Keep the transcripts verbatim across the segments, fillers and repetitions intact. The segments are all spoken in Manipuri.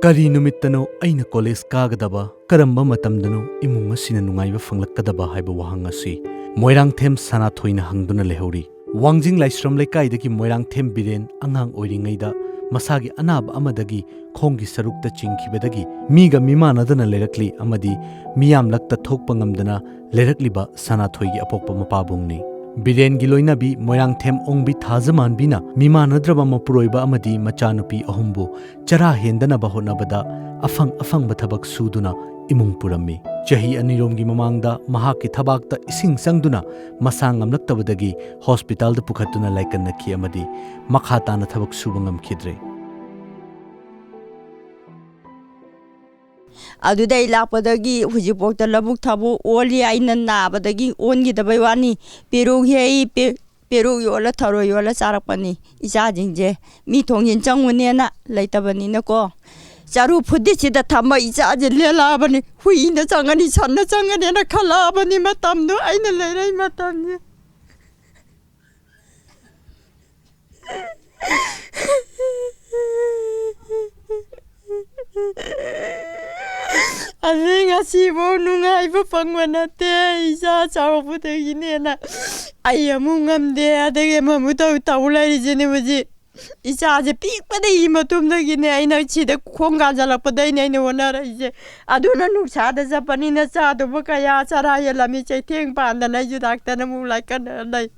"ꯀꯔꯤ ꯅꯨꯃꯤꯠꯇꯅꯣ ꯑꯩꯅ ꯀꯣꯂꯦꯖ ꯀꯥꯒꯗꯕ? ꯀꯔꯝꯕ ꯃꯇꯝꯗꯅꯣ ꯏꯃꯨꯡ ꯑꯁꯤꯅ ꯅꯨꯡꯉꯥꯏꯕ ꯐꯪꯂꯛꯀꯗꯕ?" ꯍꯥꯏꯕ ꯋꯥꯍꯪ ꯑꯁꯤ ꯃꯣꯏꯔꯥꯡꯊꯦꯝ ꯁꯅꯥꯊꯣꯏꯅ ꯍꯪꯗꯨꯅ ꯂꯩꯍꯧꯔꯤ꯫ ꯋꯥꯡꯖꯤꯡ ꯂꯥꯏꯁ꯭ꯔꯝ ꯂꯩꯀꯥꯏꯗꯒꯤ ꯃꯣꯏꯔꯥꯡꯊꯦꯝ ꯕꯤꯔꯦꯟ ꯑꯉꯥꯡ ꯑꯣꯏꯔꯤꯉꯩꯗ ꯃꯁꯥꯒꯤ ꯑꯅꯥꯕ ꯑꯃꯗꯒꯤ ꯈꯣꯡꯒꯤ ꯁꯔꯨꯛꯇ ꯆꯤꯡꯈꯤꯕꯗꯒꯤ ꯃꯤꯒ ꯃꯤꯃꯥꯟꯅꯗꯅ ꯂꯩꯔꯛꯂꯤ ꯑꯃꯗꯤ ꯃꯤꯌꯥꯝꯂꯛꯇ ꯊꯣꯛꯄ ꯉꯝꯗꯅ ꯂꯩꯔꯛꯂꯤꯕ ꯁꯅꯥꯊꯣꯏꯒꯤ ꯑꯄꯣꯛꯄ ꯃꯄꯥꯕꯨꯡꯅꯤ꯫ ꯕꯤꯔꯦꯟꯒꯤ ꯂꯣꯏꯅꯕꯤ ꯃꯣꯏꯔꯥꯡꯊꯦꯝ ꯑꯣꯡꯕꯤ ꯊꯥꯖꯃꯥꯟꯕꯤꯅ ꯃꯤꯃꯥꯟꯅꯗ꯭ꯔꯕ ꯃꯄꯨꯔꯣꯏꯕ ꯑꯃꯗꯤ ꯃꯆꯥꯅꯨꯄꯤ ꯑꯍꯨꯝꯕꯨ ꯆꯔꯥ ꯍꯦꯟꯗꯅꯕ ꯍꯣꯠꯅꯕꯗ ꯑꯐꯪ ꯑꯐꯪꯕ ꯊꯕꯛ ꯁꯨꯗꯨꯅ ꯏꯃꯨꯡ ꯄꯨꯔꯝꯃꯤ꯫ ꯆꯍꯤ ꯑꯅꯤꯔꯣꯝꯒꯤ ꯃꯃꯥꯡꯗ ꯃꯍꯥꯛꯀꯤ ꯊꯕꯥꯛꯇ ꯏꯁꯤꯡ ꯆꯪꯗꯨꯅ ꯃꯁꯥ ꯉꯝꯂꯛꯇꯕꯗꯒꯤ ꯍꯣꯁꯄꯤꯇꯥꯜꯗ ꯄꯨꯈꯠꯇꯨꯅ ꯂꯥꯏꯀꯠꯅꯈꯤ ꯑꯃꯗꯤ ꯃꯈꯥ ꯇꯥꯅ ꯊꯕꯛ ꯁꯨꯕ ꯉꯝꯈꯤꯗ꯭ꯔꯦ꯫ ꯑꯗꯨꯗ ꯑꯩ ꯂꯥꯛꯄꯗꯒꯤ ꯍꯧꯖꯤꯛꯐꯥꯎꯗ ꯂꯧꯕꯨꯛ ꯊꯕꯛ ꯑꯣꯜꯂꯤ, ꯑꯩꯅ ꯅꯥꯕꯗꯒꯤ ꯑꯣꯟꯈꯤꯗꯕꯩ ꯋꯥꯅꯤ꯫ ꯄꯦꯔꯨꯛ ꯍꯦꯛꯏ, ꯄꯦ-, ꯄꯦꯔꯨꯛ ꯌꯣꯜꯂ, ꯊꯔꯣꯏ ꯌꯣꯜꯂ ꯆꯥꯔꯛꯄꯅꯤ ꯏꯆꯥꯁꯤꯡꯁꯦ꯫ ꯃꯤ ꯊꯣꯡꯖꯤꯟ ꯆꯪꯉꯨꯅꯦꯅ ꯂꯩꯇꯕꯅꯤꯅꯀꯣ꯫ ꯆꯔꯨ ꯐꯨꯗꯤꯠꯁꯤꯗ ꯊꯝꯕ ꯏꯆꯥꯁꯦ ꯂꯦꯜꯂꯛꯑꯕꯅꯤ꯫ ꯍꯨꯏꯅ ꯆꯪꯒꯅꯤ, ꯁꯟꯅ ꯆꯪꯒꯅꯤꯅ ꯈꯜꯂꯛꯑꯕꯅꯤ ꯃꯇꯝꯗꯣ, ꯑꯩꯅ ꯂꯩꯔꯛꯏ ꯃꯇꯝꯁꯦ꯫ ꯑꯗꯨ ꯉꯁꯤꯐꯥꯎ ꯅꯨꯡꯉꯥꯏꯕ ꯐꯪꯕ ꯅꯠꯇꯦ꯫ ꯏꯆꯥ ꯆꯥꯎꯔꯛꯄꯗꯒꯤꯅꯦꯅ ꯑꯩ ꯑꯃꯨꯛ ꯉꯝꯗꯦ, ꯑꯗꯒꯤ ꯑꯃꯃꯨꯛ ꯇꯧ, ꯇꯧ ꯂꯩꯔꯤꯁꯤꯅꯦ ꯍꯧꯖꯤꯛ꯫ ꯏꯆꯥꯁꯦ ꯄꯤꯛꯄꯗꯒꯤ ꯃꯇꯨꯡꯗꯒꯤꯅꯦ ꯑꯩꯅ ꯁꯤꯗ ꯈꯣꯡ ꯀꯥꯟꯁꯤꯜꯂꯛꯄꯗꯩꯅꯦ ꯑꯩꯅ ꯍꯣꯠꯅꯔꯛꯏꯁꯦ꯫ ꯑꯗꯨꯅ ꯅꯨꯡꯁꯥꯗ ꯆꯠꯄꯅꯤꯅ ꯆꯥꯗꯧꯕ ꯀꯌꯥ ꯆꯔꯥ ꯍꯦꯜꯂꯝꯃꯤ, ꯆꯩꯊꯦꯡ ꯄꯥꯟꯗꯅ ꯑꯩꯁꯨ ꯗꯥꯛꯇꯔꯅ ꯑꯃꯨꯛ ꯂꯥꯏꯀꯠꯅꯔ ꯂꯩ꯫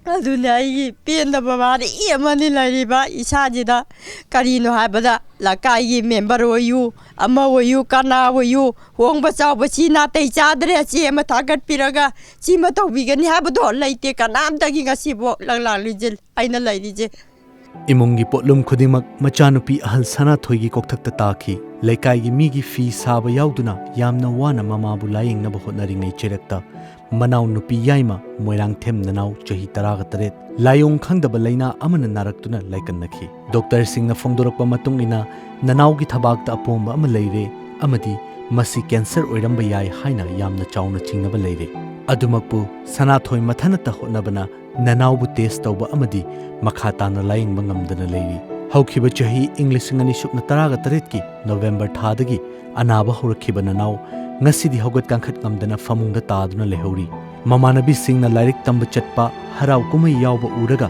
ꯑꯗꯨꯅꯦ ꯑꯩꯒꯤ ꯄꯦꯟꯗꯕ ꯋꯥꯔꯤ ꯑꯃꯅꯤ ꯂꯩꯔꯤꯕ ꯏꯁꯥꯁꯤꯗ꯫ ꯀꯔꯤꯅꯣ ꯍꯥꯏꯕꯗ ꯂꯩꯀꯥꯏꯒꯤ ꯃꯦꯝꯕꯔ ꯑꯣꯏꯌꯨ, ꯑꯃ ꯑꯣꯏꯌꯨ, ꯀꯅꯥ ꯑꯣꯏꯌꯨ, ꯍꯣꯡꯕ ꯆꯥꯎꯕ ꯁꯤ ꯅꯥꯇꯩ ꯆꯥꯗ꯭ꯔꯦ, ꯆꯦ ꯑꯃ ꯊꯥꯒꯠꯄꯤꯔꯒ ꯁꯤꯃ ꯇꯧꯕꯤꯒꯅꯤ ꯍꯥꯏꯕꯗꯣ ꯂꯩꯇꯦ ꯀꯅꯥꯝꯇꯒꯤ꯫ ꯉꯁꯤꯐꯥꯎ ꯂꯪꯂꯥꯛꯂꯤꯁꯦ ꯑꯩꯅ ꯂꯩꯔꯤꯁꯦ꯫ ꯏꯃꯨꯡꯒꯤ ꯄꯣꯠꯂꯨꯝ ꯈꯨꯗꯤꯡꯃꯛ ꯃꯆꯥꯅꯨꯄꯤ ꯑꯍꯜ ꯁꯅꯥꯊꯣꯏꯒꯤ ꯀꯣꯛꯊꯛꯇ ꯇꯥꯈꯤ꯫ ꯂꯩꯀꯥꯏꯒꯤ ꯃꯤꯒꯤ ꯐꯤ ꯁꯥꯕ ꯌꯥꯎꯗꯨꯅ ꯌꯥꯝꯅ ꯋꯥꯅ ꯃꯃꯥꯕꯨ ꯂꯥꯌꯦꯡꯅꯕ ꯍꯣꯠꯅꯔꯤꯉꯩ ꯆꯩꯔꯛꯇ ꯃꯅꯥꯎ ꯅꯨꯄꯤ ꯌꯥꯏꯃ ꯃꯣꯏꯔꯥꯡꯊꯦꯝ ꯅꯅꯥꯎ ꯆꯍꯤ ꯇꯔꯥꯒ ꯇꯔꯦꯠ ꯂꯥꯏꯑꯣꯡ ꯈꯪꯗꯕ ꯂꯩꯅꯥ ꯑꯃꯅ ꯅꯥꯔꯛꯇꯨꯅ ꯂꯥꯏꯀꯠꯅꯈꯤ꯫ ꯗꯣꯛꯇꯔꯁꯤꯡꯅ ꯐꯣꯡꯗꯣꯔꯛꯄ ꯃꯇꯨꯡ ꯏꯟꯅ ꯅꯅꯥꯎꯒꯤ ꯊꯕꯥꯛꯇ ꯑꯄꯣꯝꯕ ꯑꯃ ꯂꯩꯔꯦ ꯑꯃꯗꯤ ꯃꯁꯤ ꯀꯦꯟꯁꯔ ꯑꯣꯏꯔꯝꯕ ꯌꯥꯏ ꯍꯥꯏꯅ ꯌꯥꯝꯅ ꯆꯥꯎꯅ ꯆꯤꯡꯅꯕ ꯂꯩꯔꯦ꯫ ꯑꯗꯨꯃꯛꯄꯨ ꯁꯅꯥꯊꯣꯏ ꯃꯊꯟꯇ ꯍꯣꯠꯅꯕꯅ ꯅꯅꯥꯎꯕꯨ ꯇꯦꯁ ꯇꯧꯕ ꯑꯃꯗꯤ ꯃꯈꯥ ꯇꯥꯅ ꯂꯥꯌꯦꯡꯕ ꯉꯝꯗꯅ ꯂꯩꯔꯤ꯫ ꯍꯧꯈꯤꯕ ꯆꯍꯤ ꯏꯪ ꯂꯤꯁꯤꯡ ꯑꯅꯤ ꯁꯨꯞꯅ ꯇꯔꯥꯒ ꯇꯔꯦꯠꯀꯤ ꯅꯕꯦꯝꯕꯔ ꯊꯥꯗꯒꯤ ꯑꯅꯥꯕ ꯍꯧꯔꯛꯈꯤꯕ ꯅꯅꯥꯎ ꯉꯁꯤꯗꯤ ꯍꯧꯒꯠ ꯀꯥꯡꯈꯠ ꯉꯝꯗꯅ ꯐꯃꯨꯡꯗ ꯇꯥꯗꯨꯅ ꯂꯩꯍꯧꯔꯤ꯫ ꯃꯃꯥꯟꯅꯕꯤꯁꯤꯡꯅ ꯂꯥꯏꯔꯤꯛ ꯇꯝꯕ ꯆꯠꯄ, ꯍꯔꯥꯎ ꯀꯨꯝꯍꯩ ꯌꯥꯎꯕ ꯎꯔꯒ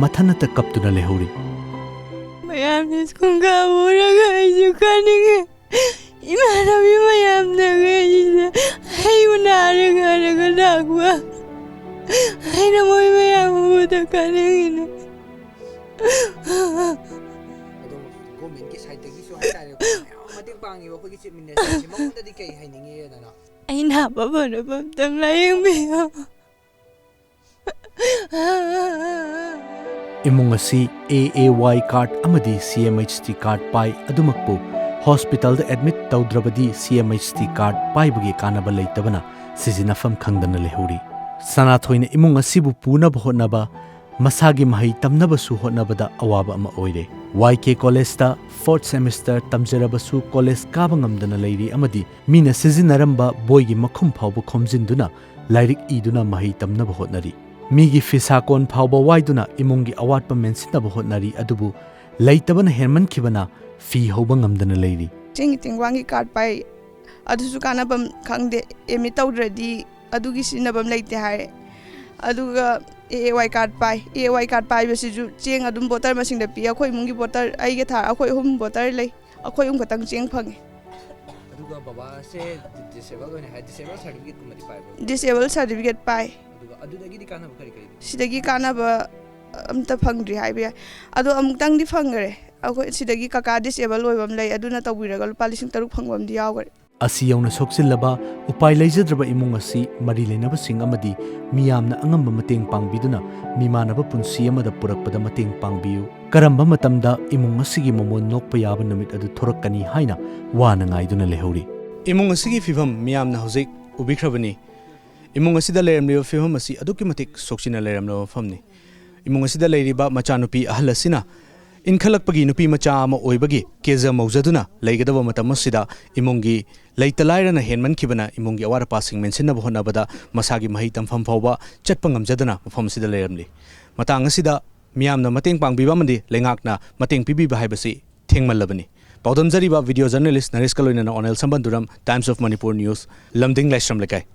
ꯃꯊꯟꯅꯇ ꯀꯞꯇꯨꯅ ꯂꯩꯍꯧꯔꯤ꯫ ꯃꯌꯥꯝꯅ ꯁ꯭ꯀꯨꯜ ꯀꯥꯕ ꯎꯔꯒ ꯑꯩꯁꯨ ꯀꯥꯅꯤꯡꯉꯦ꯫ ꯏꯃꯥꯟꯅꯕꯤ ꯃꯌꯥꯝꯅ ꯑꯩꯁꯤꯗ ꯑꯩꯕꯨ ꯅꯥꯔꯦ ꯈꯜꯂꯒ ꯂꯥꯛꯄ꯫ ꯑꯩꯅ ꯃꯣꯏ ꯃꯌꯥꯝ ꯎꯕꯗ ꯀꯥꯅꯤꯡꯉꯤꯅꯦ꯫ ꯑꯗꯣ ꯒꯣꯔꯃꯦꯟꯒꯤ ꯁꯥꯏꯠꯇꯒꯤꯁꯨ ꯍꯥꯏꯇꯥꯔꯦꯀꯣ, ꯃꯌꯥꯝ ꯑꯃ ꯃꯇꯦꯡ ꯄꯥꯡꯉꯤꯕ ꯑꯩꯈꯣꯏꯒꯤ ꯆꯤꯐ ꯃꯤꯅꯤꯁꯇꯔꯁꯦ, ꯃꯉꯣꯟꯗꯗꯤ ꯀꯩ ꯍꯥꯏꯅꯤꯡꯉꯤ ꯅꯅꯥꯎ? ꯑꯩ ꯅꯥꯕ ꯐꯅꯕ ꯑꯝꯇꯪ ꯂꯥꯏꯌꯦꯡꯕꯤꯌꯣ꯫ ꯏꯃꯨꯡ ꯑꯁꯤ ꯑꯦ ꯑꯦ ꯋꯥꯏ ꯀꯥꯔꯗ ꯑꯃꯗꯤ ꯁꯤ ꯑꯦꯝ ꯑꯩꯆ ꯇꯤ ꯀꯥꯔꯗ ꯄꯥꯏ꯫ ꯑꯗꯨꯃꯛꯄꯨ ꯍꯣꯁꯄꯤꯇꯥꯜꯗ ꯑꯦꯗꯃꯤꯠ ꯇꯧꯗ꯭ꯔꯕꯗꯤ ꯁꯤ ꯑꯦꯝ ꯑꯩꯆ ꯇꯤ ꯀꯥꯔꯗ ꯄꯥꯏꯕꯒꯤ ꯀꯥꯟꯅꯕ ꯂꯩꯇꯕꯅ ꯁꯤꯖꯤꯟꯅꯐꯝ ꯈꯪꯗꯅ ꯂꯩꯍꯧꯔꯤ꯫ ꯁꯅꯥꯊꯣꯏꯅ ꯏꯃꯨꯡ ꯑꯁꯤꯕꯨ ꯄꯨꯅꯕ ꯍꯣꯠꯅꯕ, ꯃꯁꯥꯒꯤ ꯃꯍꯩ ꯇꯝꯅꯕꯁꯨ ꯍꯣꯠꯅꯕꯗ ꯑꯋꯥꯕ ꯑꯃ ꯑꯣꯏꯔꯦ꯫ ꯋꯥꯏ ꯀꯦ ꯀꯣꯂꯦꯖꯇ ꯐꯣꯔꯠ ꯁꯦꯃꯤꯁꯇꯔ ꯇꯝꯖꯔꯕꯁꯨ ꯀꯣꯂꯦꯖ ꯀꯥꯕ ꯉꯝꯗꯅ ꯂꯩꯔꯤ ꯑꯃꯗꯤ ꯃꯤꯅ ꯁꯤꯖꯤꯟꯅꯔꯝꯕ ꯕꯣꯏꯒꯤ ꯃꯈꯨꯝ ꯐꯥꯎꯕ ꯈꯣꯝꯖꯤꯟꯗꯨꯅ ꯂꯥꯏꯔꯤꯛ ꯏꯗꯨꯅ ꯃꯍꯩ ꯇꯝꯅꯕ ꯍꯣꯠꯅꯔꯤ꯫ ꯃꯤꯒꯤ ꯐꯤꯁꯥ ꯀꯣꯟ ꯐꯥꯎꯕ ꯋꯥꯏꯗꯨꯅ ꯏꯃꯨꯡꯒꯤ ꯑꯋꯥꯠꯄ ꯃꯦꯟꯁꯤꯟꯅꯕ ꯍꯣꯠꯅꯔꯤ, ꯑꯗꯨꯕꯨ ꯂꯩꯇꯕꯅ ꯍꯦꯟꯃꯟꯈꯤꯕꯅ ꯐꯤ ꯍꯧꯕ ꯉꯝꯗꯅ ꯂꯩꯔꯤ꯫ ꯆꯦꯡꯒꯤ ꯇꯦꯡꯕꯥꯡꯒꯤ ꯀꯥꯔꯗ ꯄꯥꯏ, ꯑꯗꯨꯁꯨ ꯀꯥꯟꯅꯐꯝ ꯈꯪꯗꯦ꯫ ꯑꯦꯗꯃꯤꯠ ꯇꯧꯗ꯭ꯔꯗꯤ ꯑꯗꯨꯒꯤ ꯁꯤꯖꯤꯟꯅꯐꯝ ꯂꯩꯇꯦ ꯍꯥꯏꯔꯦ꯫ ꯑꯗꯨꯒ ꯑꯦ ꯑꯦ ꯋꯥꯏ ꯀꯥꯔꯗ ꯄꯥꯏ, ꯑꯦ ꯑꯦ ꯋꯥꯏ ꯀꯥꯔꯗ ꯄꯥꯏꯕꯁꯤꯁꯨ ꯆꯦꯡ ꯑꯗꯨꯝ ꯕꯣꯇꯜ ꯃꯁꯤꯡꯗ ꯄꯤ꯫ ꯑꯩꯈꯣꯏ ꯏꯃꯨꯡꯒꯤ ꯕꯣꯇꯜ, ꯑꯩꯒ ꯊꯥ-, ꯑꯩꯈꯣꯏ ꯑꯍꯨꯝ ꯕꯣꯇꯜ ꯂꯩ꯫ ꯑꯩꯈꯣꯏ ꯑꯍꯨꯝ ꯈꯛꯇꯪ ꯆꯦꯡ ꯐꯪꯉꯦ꯫ ꯑꯗꯨꯒ ꯕꯕꯥꯁꯦ ꯗꯤꯁꯦꯕꯜ ꯑꯣꯏꯅ ꯍꯥꯏ, ꯗꯤꯁꯦꯕꯜ ꯁꯥꯔꯇꯤꯐꯤꯀꯦꯠꯀꯨꯝꯕꯗꯤ ꯄꯥꯏꯕ꯭ꯔꯣ? ꯗꯤꯁꯦꯕꯜ ꯁꯥꯔꯇꯤꯐꯤꯀꯦꯠ ꯄꯥꯏ꯫ ꯑꯗꯨꯒ ꯑꯗꯨꯗꯒꯤꯗꯤ ꯀꯥꯟꯅꯕ ꯀꯔꯤ ꯀꯔꯤ? ꯁꯤꯗꯒꯤ ꯀꯥꯟꯅꯕ ꯑꯝꯇ ꯐꯪꯗ꯭ꯔꯤ ꯍꯥꯏꯕ ꯌꯥꯏ꯫ ꯑꯗꯣ ꯑꯃꯨꯛꯇꯪꯗꯤ ꯐꯪꯈꯔꯦ꯫ ꯑꯩꯈꯣꯏ ꯁꯤꯗꯒꯤ ꯀꯀꯥ ꯗꯤꯁꯦꯕꯜ ꯑꯣꯏꯕ ꯑꯃ ꯂꯩ, ꯑꯗꯨꯅ ꯇꯧꯕꯤꯔꯒ ꯂꯨꯄꯥ ꯂꯤꯁꯤꯡ ꯇꯔꯨꯛ ꯐꯪꯕ ꯑꯃꯗꯤ ꯌꯥꯎꯈꯔꯦ꯫ ꯑꯁꯤ ꯌꯧꯅ ꯁꯣꯛꯆꯤꯜꯂꯕ, ꯎꯄꯥꯏ ꯂꯩꯖꯗ꯭ꯔꯕ ꯏꯃꯨꯡ ꯑꯁꯤ ꯃꯔꯤ ꯂꯩꯅꯕꯁꯤꯡ ꯑꯃꯗꯤ ꯃꯤꯌꯥꯝꯅ ꯑꯉꯝꯕ ꯃꯇꯦꯡ ꯄꯥꯡꯕꯤꯗꯨꯅ ꯃꯤꯃꯥꯟꯅꯕ ꯄꯨꯟꯁꯤ ꯑꯃꯗ ꯄꯨꯔꯛꯄꯗ ꯃꯇꯦꯡ ꯄꯥꯡꯕꯤꯌꯨ꯫ ꯀꯔꯝꯕ ꯃꯇꯝꯗ ꯏꯃꯨꯡ ꯑꯁꯤꯒꯤ ꯃꯃꯣꯟ ꯅꯣꯛꯄ ꯌꯥꯕ ꯅꯨꯃꯤꯠ ꯑꯗꯨ ꯊꯣꯔꯛꯀꯅꯤ ꯍꯥꯏꯅ ꯋꯥꯅ ꯉꯥꯏꯗꯨꯅ ꯂꯩꯍꯧꯔꯤ꯫ ꯏꯃꯨꯡ ꯑꯁꯤꯒꯤ ꯐꯤꯚꯝ ꯃꯤꯌꯥꯝꯅ ꯍꯧꯖꯤꯛ ꯎꯕꯤꯈ꯭ꯔꯕꯅꯤ꯫ ꯏꯃꯨꯡ ꯑꯁꯤꯗ ꯂꯩꯔꯝꯂꯤꯕ ꯐꯤꯚꯝ ꯑꯁꯤ ꯑꯗꯨꯛꯀꯤ ꯃꯇꯤꯛ ꯁꯣꯛꯆꯤꯟꯅ ꯂꯩꯔꯝꯂꯕ ꯃꯐꯝꯅꯤ꯫ ꯏꯃꯨꯡ ꯑꯁꯤꯗ ꯂꯩꯔꯤꯕ ꯃꯆꯥꯅꯨꯄꯤ ꯑꯍꯜ ꯑꯁꯤꯅ ꯏꯟꯈꯠꯂꯛꯄꯒꯤ ꯅꯨꯄꯤ ꯃꯆꯥ ꯑꯃ ꯑꯣꯏꯕꯒꯤ ꯀꯦꯖ ꯃꯧꯖꯗꯨꯅ ꯂꯩꯒꯗꯕ ꯃꯇꯝ ꯑꯁꯤꯗ ꯏꯃꯨꯡꯒꯤ ꯂꯩꯇ ꯂꯥꯏꯔꯅ ꯍꯦꯟꯃꯟꯈꯤꯕꯅ ꯏꯃꯨꯡꯒꯤ ꯑꯋꯥꯠ ꯑꯄꯥꯁꯤꯡ ꯃꯦꯟꯁꯤꯟꯅꯕ ꯍꯣꯠꯅꯕꯗ ꯃꯁꯥꯒꯤ ꯃꯍꯩ ꯇꯝꯐꯝ ꯐꯥꯎꯕ ꯆꯠꯄ ꯉꯝꯖꯗꯅ ꯃꯐꯝ ꯑꯁꯤꯗ ꯂꯩꯔꯝꯂꯤ꯫ ꯃꯇꯥꯡ ꯑꯁꯤꯗ ꯃꯤꯌꯥꯝꯅ ꯃꯇꯦꯡ ꯄꯥꯡꯕꯤꯕ ꯑꯃꯗꯤ ꯂꯩꯉꯥꯛꯅ ꯃꯇꯦꯡ ꯄꯤꯕꯤꯕ ꯍꯥꯏꯕꯁꯤ ꯊꯦꯡꯃꯜꯂꯕꯅꯤ꯫ ꯄꯥꯎꯗꯝꯖꯔꯤꯕ video journalist ꯅꯔꯦꯁꯀ ꯂꯣꯏꯅꯅ ꯑꯣꯅꯦꯜ ꯁꯝꯕꯟꯗꯨꯔꯝ, Times of Manipur News, ꯂꯝꯗꯤꯡ ꯂꯥꯏꯁ꯭ꯔꯝ ꯂꯩꯀꯥꯏ꯫